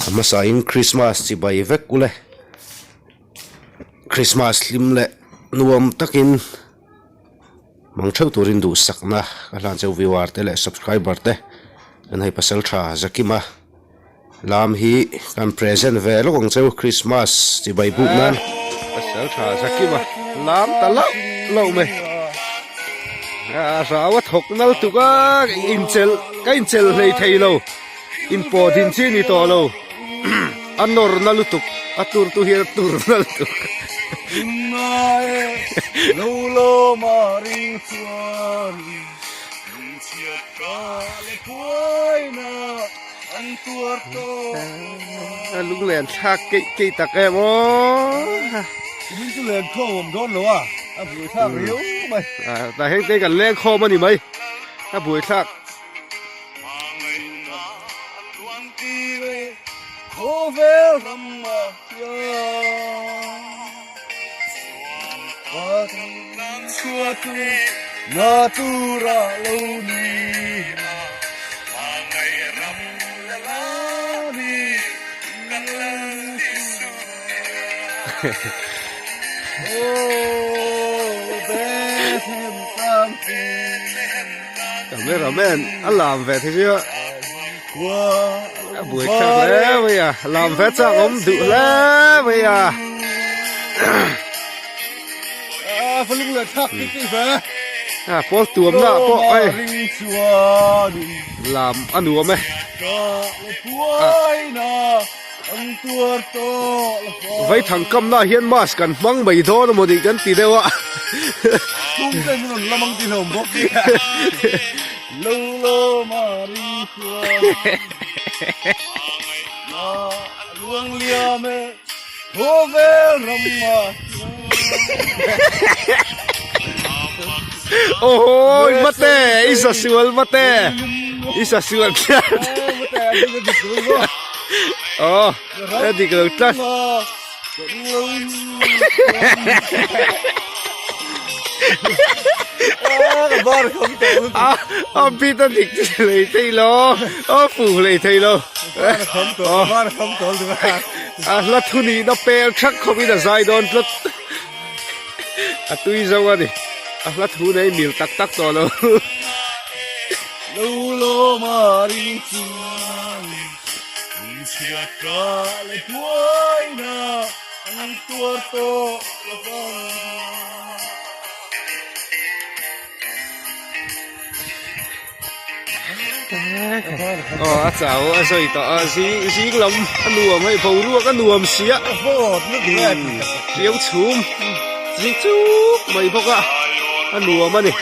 A hmasain Christmas chibai vek ule. Christmas hlim leh nuam takin mang theuh turin duhsakna ka hlan cheu viewer te leh subscriber te chuan hei pasal tha Zakima lam hi kan present ve lawk ang cheu Christmas chibai buk nan pasal tha Zakima lam ta lauh lauh mai a rau a thawk nal tuk a inchel ka inchel hlei thei lo. Inpawh din chi ni tawh lo. A nawr na lutuk. A tur tu hian a tur na lutuk. A lunglen thlak keih keih tak em aw. Kumin chu len khawm awm dawn lo a, a buaithlak riau mai. Tah hian kei kan leng khawm a ni mai. A buaithlak. Cameraman a lam ve thei sia a buai thlak hle mai a lam ve chak awm duh hle mai a a pawl tuam na pawh hei lam a nuam e. Vaithang kamna ah hian mask kan hmang mai dawn a maw nih kan ti deuh a. Awhawi mate i sa sual mate i sa sual tlat. Aw a dik lo tlat. A bit a dik hlei thei lo a fu hlei thei lo. A hla thu nihna pel thak khawpin a zai dawn tlat. A tui zo a ni. A hla thu nei mil tak tak tawh lo. Aw a chau a sawi tawh a zing zing lam a nuam hei boruak a nuam si a hriau chhum zing chuk mai bawk a a nuam a ni.